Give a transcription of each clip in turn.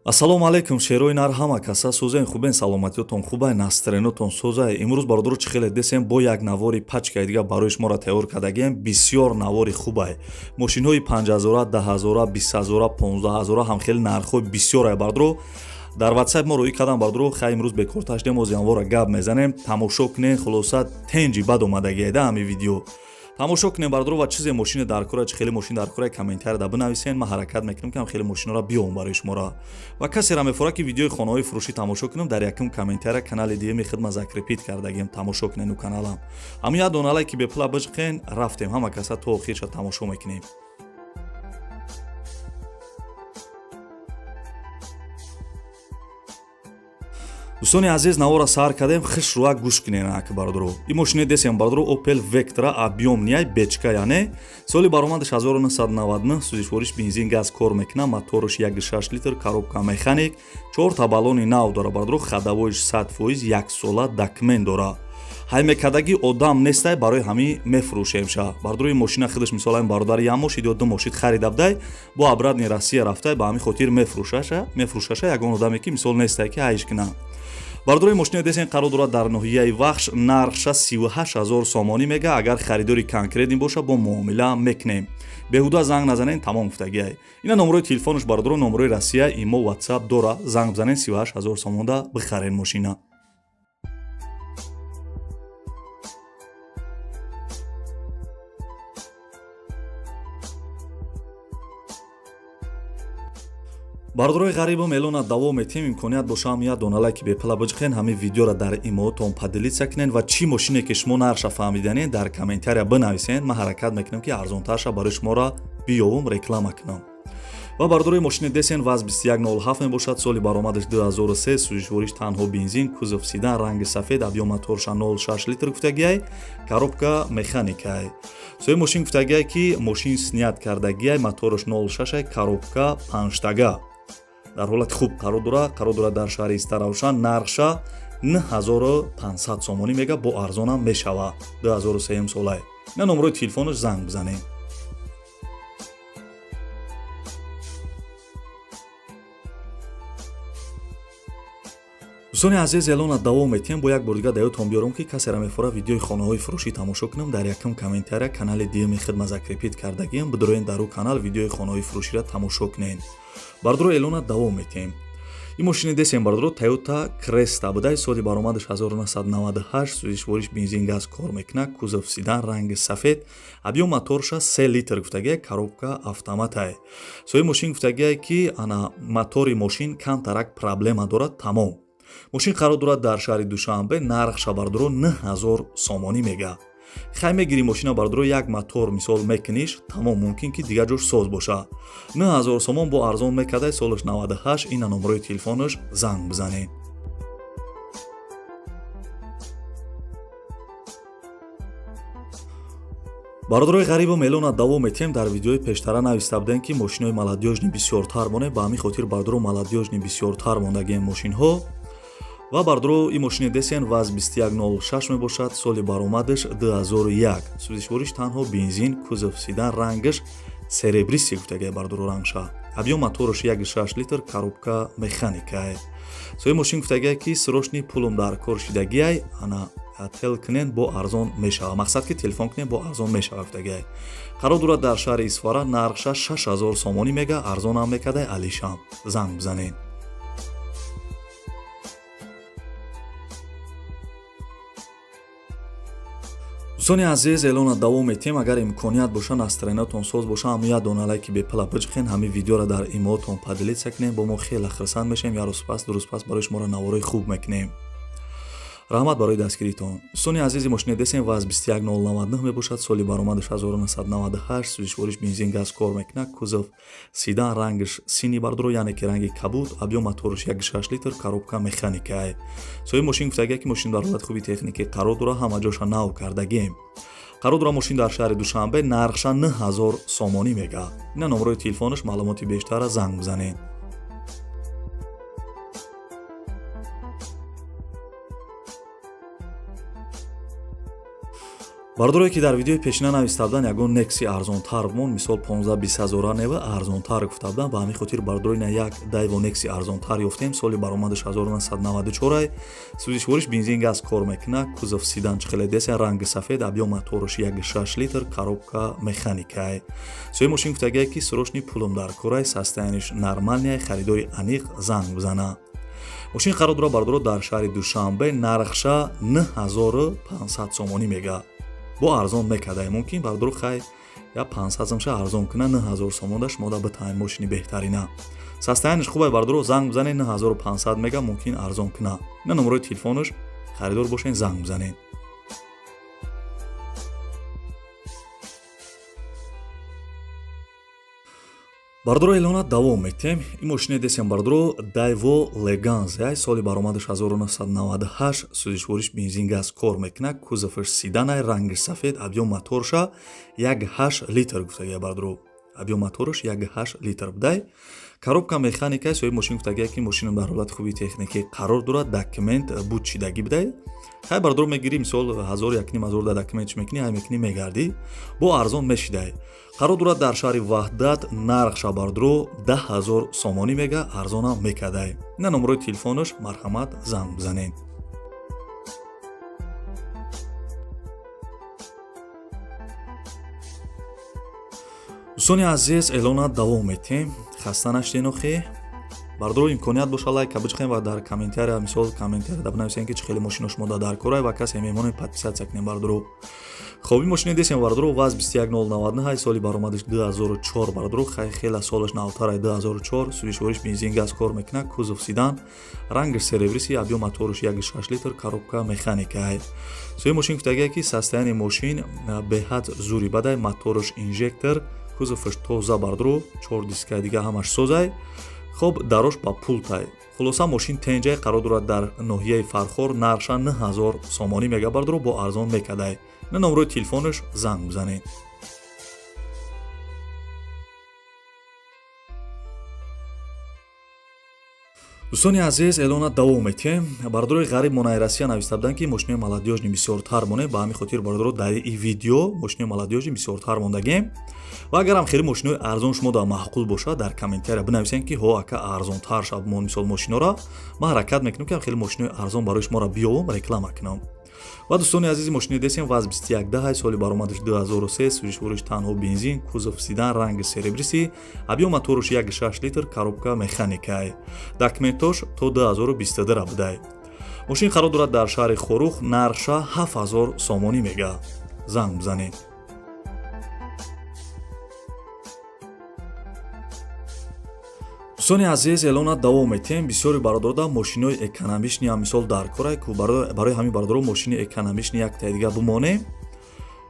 Ассалому алайкум, шерои нар ҳама каса сӯзен хубен, саломатиётон хубай, настроениятон созай. Имрӯз бародаро чӣ хеле десем, бо як навори пачкаи дига барои шуморо тайёр кардагием. Бисёр навори хубай. Мошинҳои 5000, 10000, 20000, 15000 ҳам хеле нархҳои бисёрай бародаро. Дар WhatsApp мо рӯй кардам бародаро, хай имрӯз бекорта шудем, оз янвора гап мезанем. Тамошо кунен, хулоса тенҷи бад омадагиайда ҳами видео. Тамошо кунем бародаро ва чизе мошине дар кора, чи хеле мошин дар кора комментарияда бинависен. Ман ҳаракат мекунам ки ҳам хеле мошинора биём барои шуморо. Ва касера мефорад ки видеои хонаҳои фурӯшӣ тамошо кунам, дар якум комментария канали диеми хидма закрепить кардагием, тамошо кунен у каналам. Ҳамин як доналае ки бепула биҷиқен, рафтем ҳама каса то охирша тамошо мекунем. Дӯстони азиз, навора сар кардем, хушрӯа гӯш кунен ак бародаро. Ин мошине десем бародаро Opel Vectra объем ниай бечка, яъне соли баромадаш 1999, сӯзишвориш бензин газ кор мекунад, мотораш 1.6 литр, коробка механик, чорта баллони нав дора бародаро, ходовойш 100%, як сола документ дора. Ҳаймекардагӣ одам нестай, барои ҳамин мефурӯшемша. Бародаро ин мошина худаш мисол ҳамин бародари як мошид ё ду мошид харида будай, бо обратно Россия рафтай, ба ҳамин хотир мефурӯшаша ягон одаме ки мисол нестай ки ҳайш кунад. Бародарои мошини десен қарор дорад дар ноҳияи Вахш, нархша 38 000 сомонӣ мега. Агар харидори конкретный боша, бо муомила мекунем. Беҳуда занг назанен, тамом гуфтагиай. Ина номерои телефонаш бародаро, номерои Россия, имо, WhatsApp дора, занг бизанен, 38 000 сомонда бихарен мошина. Бародарои ғарибам, эълона давом метиҳем. Имконият бошам як дона лайки бепула биҷиқен, ҳамин видеоро дар имоотон поделиться кунен ва чӣ мошине ки шумо нархша фаҳмиданед, дар комментария бинависен. Ман ҳаракат мекунам ки арзонтарша барои шуморо биёвум, реклама кунам. Ва бародарои мошини десен ВАЗ 2107 мебошад, соли баромадаш 2003, сӯзишвориш танҳо бензин, кузов седан, ранги сафед, объём моторша 0.6 литр гуфтагиай, коробка механикай. Сои мошин гуфтагиай ки мошин снят кардагиай, мотораш 0.6, коробка панҷтага. Дар ҳолати хуб қарор дорад, қарор дорад дар шаҳри Истаравшан, нархша 9500 сомонӣ мега, бо арзонам мешавад. 2003 солай. Ина номерои телефонаш, занг бизанед. Дӯстони азиз, эълона давом метиҳем. Бо як бор дига даётон биёрам ки касера мефора видеои хонаҳои фурӯшӣ тамошо кунам, дар якум комментария канали диеми хидма закрепить кардагием, бидроен дар ӯ канал видеои хонаҳои фурӯширо тамошо кунед. Бародаро, эълона давом метиҳем. Ин мошини десем бародаро Toyota Cresta будай, соли баромадаш 1998, сӯзишвориш бензин газ кор мекунад, кузов седан, ранги сафед, объём моторша 3 литр гуфтагия, коробка автоматай. Сои мошин гуфтагия ки ана мотори мошин камтарак проблема дорад, тамом. Мошин қарор дорад дар шаҳри Душанбе, нархша бародаро 9000 сомонӣ мега. Хай мегирӣ мошина бародаро, як мотор мисол мекуниш, тамом, мумкин ки дигар ҷош соз боша. 9000 сомон бо арзон мекардай, солаш 98, ина номерои телефонаш, занг бизанед. Бародарои ғарибам, эълона давом метиҳем. Дар видеои пештара нависта будем ки мошинои молодёжный бисёртар монем, ба ҳамин хотир бародаро молодёжный бисёртар мондагием мошинҳо. Ва бародаро ин мошини десен ВАЗ 2106 мебошад, соли баромадаш 2001, сӯзишвориш танҳо бензин, кузов седан, рангаш серебристый гуфтагия бародаро рангша, объём мотораш 1.6 литр, коробка механикай. Сои мошин гуфтагия ки срочный пулум дар кор шидагиай, ана тел кунен бо арзон мешава, мақсад ки телефон кунен бо арзон мешава гуфтагиай. Қарор дорад дар шаҳри Исфара, нархша 6000 сомонӣ мега, арзонам мекардай, алишам, занг бизанед. Дӯстони азиз, эълона давом метиҳем. Агар имконият боша, настроениятон соз боша, ҳамин як дона лайки бепула биҷиқен, ҳамин видеоро дар имоотон поделиться кунем, бо мо хеле хурсанд мешавем. Як рӯз пас, ду рӯз пас барои шуморо наворои хуб мекунем. Раҳмат барои дастгиритон. Дӯстони азизи, мошини десем ВАЗ 21099 мебошад, соли баромадаш 1998, сӯзишвориш бензин газ кор мекунад, кузов седан, рангаш синий бародаро, яъне ки ранги кабуд, объём мотораш 1.6 литр, коробка механикай. Соҳиби мошин гуфтагия ки мошин дар ҳолати хуби техникӣ қарор дорад, ҳама ҷоша нав кардагием. Қарор дорад мошин дар шаҳри Душанбе, нархша 9000 сомонӣ мега. Ина номерои телефонаш, маълумоти бештара занг бизанед. Бародарое ки дар видеои пешина нависта буданд, ягон Некси арзонтар бимон, мисол 15-20 ҳазора нева арзонтар гуфта буданд. Ба ҳамин хотир бародаро ина як Дайво Некси арзонтар ёфтем. Соли баромадаш 1994, сӯзишвориш бензин газ кор мекунад, кузов седан чӣ хеле деса, ранги сафед, объём мотораш 1,6 литр, коробка механикай. Сои мошин гуфтагие ки срочный пулум дар корай, состояние ш нормальный, харидори аниқ занг бизана. Мошин қарор дорад, бародаро, дар шаҳри Душанбе, нархша 9500 сомонӣ мега, бо арзон мекардай. Мумкин, бародаро, хай я 500 сомша арзон куна, 9000 сомон даш мода битаем. Мошини беҳтарина, состояние ш хубай. Бародаро, занг бизанед, 9500 мега, мумкин арзон куна. Ина номерои телефонаш, харидор бошен, занг бизанед. Бародаро, эълона давом метем. Ин мошине десем, бародаро, Дайво Леганза, соли баромадаш 1998, сӯзишвориш бензин газ кор мекунад, кузоваш седанай, рангиш сафед, объём моторша 1,8 литр гуфтагия. Бародаро, объём мотораш 1,8 литр будай, коробка механика. Соҳиби мошин гуфтагия ки мошинам дар ҳолати хуби техникӣ қарор дорад, документ буд-шидагӣ будай. Хай, бародаро, мегирӣ, мисол, ҳазор, якним ҳазор да документ чӣ мекунӣ, ҳай мекунӣ, мегардӣ, бо арзон мешидай. Қарор дорад дар шаҳри Ваҳдат, нархша, бародаро, 10 000 сомонӣ мега, арзонам мекардай. Ина номерои телефонаш, марҳамат, занг бизанед. Дӯстони азиз, эълона давом метем, хаста нашуден охи. Бародаро, имконият боша, лайка биҷиқем ва дар комментария, мисол, комментарияда бинависем, ки чӣ хеле мошино шумо дар корай ва касе мемонем, подписаться кунем, бародаро. Хоб, ин мошине десем, бародаро, ВАЗ 21099, соли баромадаш 2004. Бародаро, хай хела солаш навтарай, 2004, сӯзишвориш бензин газ кор мекунад, кузов седан, рангаш серебристый, объём мотораш 1,6 литр, коробка механикай. Сои мошин гуфтагие ки состояние мошин беҳад зури бадай, мотораш инжектор, кузоваш тоза, бародаро, чор дискаи дига ҳамаш созай. Хоб, дарош ба пултай. Хулоса, мошин тенҷай, қарор дорад дар ноҳияи Фархор, нархша 9000 сомонӣ мега, бародаро, бо арзон мекардай. На номерои телефонаш, занг бизанед. Дӯстони азиз, эълона давом метиҳем. Бародарои ғариб монаи Россия нависта буданд, ки мошинои молодёжный бисёртар монем. Ба ҳамин хотир, бародаро, дар ин видео мошинои молодёжный бисёртар мондагем. Ва агарам хеле мошинои арзон шумо дар маъқул бошад, дар комментария бинависем, ки ҳо, ака, арзонтар шав мон, мисол, мошинора. Ман ҳаракат мекунам, ки хеле мошинои арзон барои шуморо биёвам, реклама кунам. Ва дӯстони азизи, мошини десем ВАЗ 2110, соли баромадаш 2003, сӯзишвориш танҳо бензин, кузов седан, ранги серебристый, объём мотораш 1,6 литр, коробка механикай, документош то 2022 будай. Мошин қарор дорад дар шаҳри Хорух, нархша 7000 сомонӣ мега, занг бизанед. Дӯстони азиз, эълона давом метиҳем. Бисёри бародарода мошинои экономичный ҳам, мисол, дар корай ку. Барои ҳамин, бародаро, мошини экономичный яктаи дига бимонем.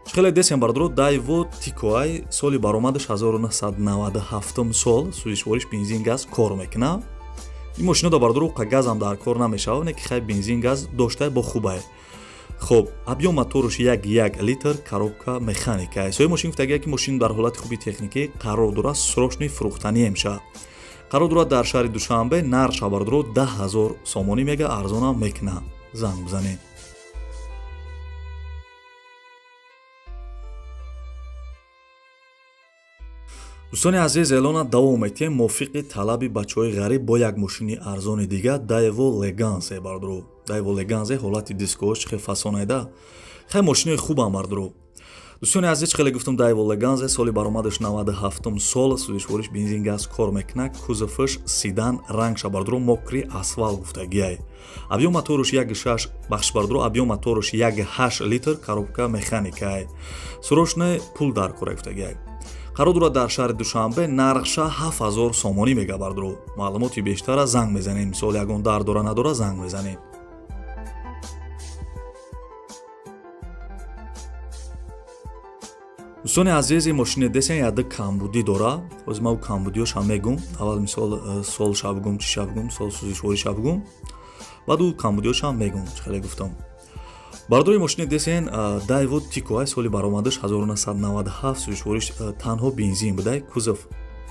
Чӣ хеле десем, бародаро, Дайво Тикоай, соли баромадаш 1997 сол, сӯзишвориш бензин газ кор мекунад. Ин мошинода, бародаро, газам дар кор намешавад, не ки хай бензин газ доштай бо хубай. Хоб, объём мотораш 1,1 литр, коробка механика. Соҳиби мошин гуфтагия, ки мошин дар ҳолати хуби техникӣ қарор дорад, срочный фурӯхтанием ша. Қарор дорад дар шаҳри Душанбе, нархша, бародаро, 10 000 сомонӣ мега, арзонам мекунад, занг бизанед. Дӯстони азиз, эълона давом метиҳем. Мувофиқи талаби бачаҳои ғариб бо як мошини арзони дига, Дайво Леганзе. Бародаро, Дайво Леганзе, ҳолати дискош чӣ хел фасонайда. Хай, мошинои хубам, бародаро. Дӯстони азиз, чӣ хеле гуфтум, Дайво Леганзе, соли баромадаш 97 сол, сӯзишвориш бензин газ кор мекунад, кузоваш седан, рангша, бародаро, мокрый асфалт гуфтагиай, объём мотораш 1,6, бахш, бародаро, объём мотораш 1,8 литр, коробка механикай, срочный пул дар кора гуфтагиай. Қарор дорад дар шаҳри Душанбе, нархша 7000 сомонӣ мега. Бародаро, маълумоти бештара занг мезанед, мисол, ягон дар дора надора, занг мезанед. Дӯстони азиз, ин мошини десен яда камбудӣ дора. Ҳозир ман камбудиёша мегум. Аввал, мисол, сол ша бугум, чӣ ша бугум, сол сӯзишвориша бугум, баъд ӯ камбудиёшам мегум. Чӣ хеле гуфтам, бародари, мошини десен Дайво Тикоай, соли баромадаш 1997, сӯзишвориш танҳо бензин будай, кузов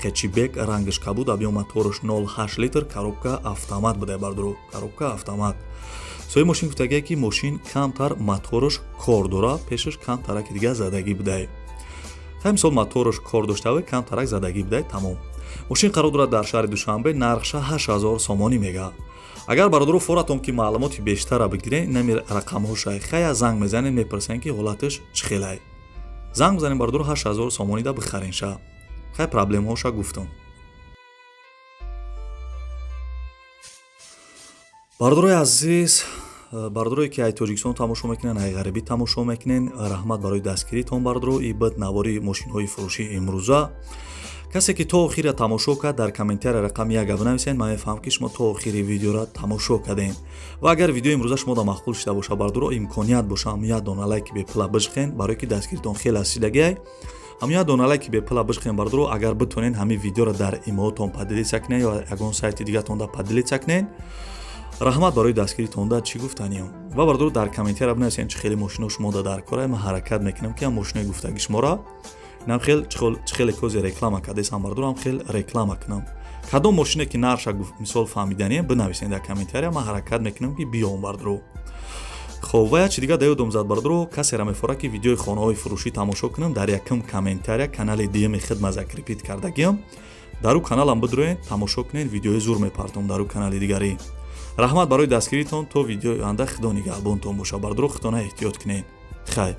Хэтчбек, рангаш кабуд, объём мотораш 0,8 литр, коробка автомат будай бардоро, коробка автомат. Соҳиби мошин гуфтагие, ки мошин камтар мотораш кор дора, пешаш камтараки дига задагӣ будай. Хай, мисол, мотораш кор доштаве, камтарак задагӣ будай, тамом. Мошин қарор дорад дар шаҳри Душанбе, нархша 8000 сомонӣ мега. Агар бародаро форатон, ки маълумоти бештара бигирен, инами рақамҳоша, хая, занг мезанед, мепурсен, ки ҳолаташ чӣ хелай. Занг бизанед, бародаро, 8000 сомонида бихаренша. Хай, проблемаҳоша гуфтам. Бародарои азиз, бародарое ки ай Тоҷикистон тамошо мекунен, ай ғарибӣ тамошо мекунен, раҳмат барои дастгиритон, бародаро. И буд навори мошинҳои фурӯшии имрӯза. Касе ки то охира тамошо кард, дар комментария рақами як бинависед, ман мефаҳмам, ки шумо то охири видеора тамошо кардем. Ва агар видеои имрӯза шумо да маъқул шуда боша, бародаро, имконият боша, ҳам як дона лайки бепула бижхен, барое ки дастгиритон хеле асидагиай. Ҳам як дона лайки бепула бижхен, бародаро. Агар битонен, ҳамин видеоро дар имоотон поделиться кунед ё ягон сайти дигатонда поделиться кунед. Раҳмат барои дастгиритонда, чӣ гуфтаниям. Ва бародаро, дар комментария бинависед, чӣ хеле мошино шумо да дар кора. Ман ҳаракат мекунам, ки ҳам мошинои гуфтаги шуморо инам хел, чӣ хеле кози реклама кардесам, бародаро, ҳам хел реклама кунам. Кадом мошине ки нарша, мисол, фаҳмиданием, бинависед дар комментария, ман ҳаракат мекунам, ки биём, бародаро. Хоб, ва як чи дига да ёдом зад, бародаро. Касера мефорад, ки видеои хонаҳои фурӯшӣ тамошо кунам, дар якум комментария канали дуюми хидма закрепить кардагиам. Дар ӯ каналам бидроед, тамошо кунед, видеои зур мепартом дар ӯ канали дигарӣ. Раҳмат барои дастгиритон. То видеои оянда, худо нигаҳбонтон боша, бародаро. Худона эҳтиёт кунед. Хайр.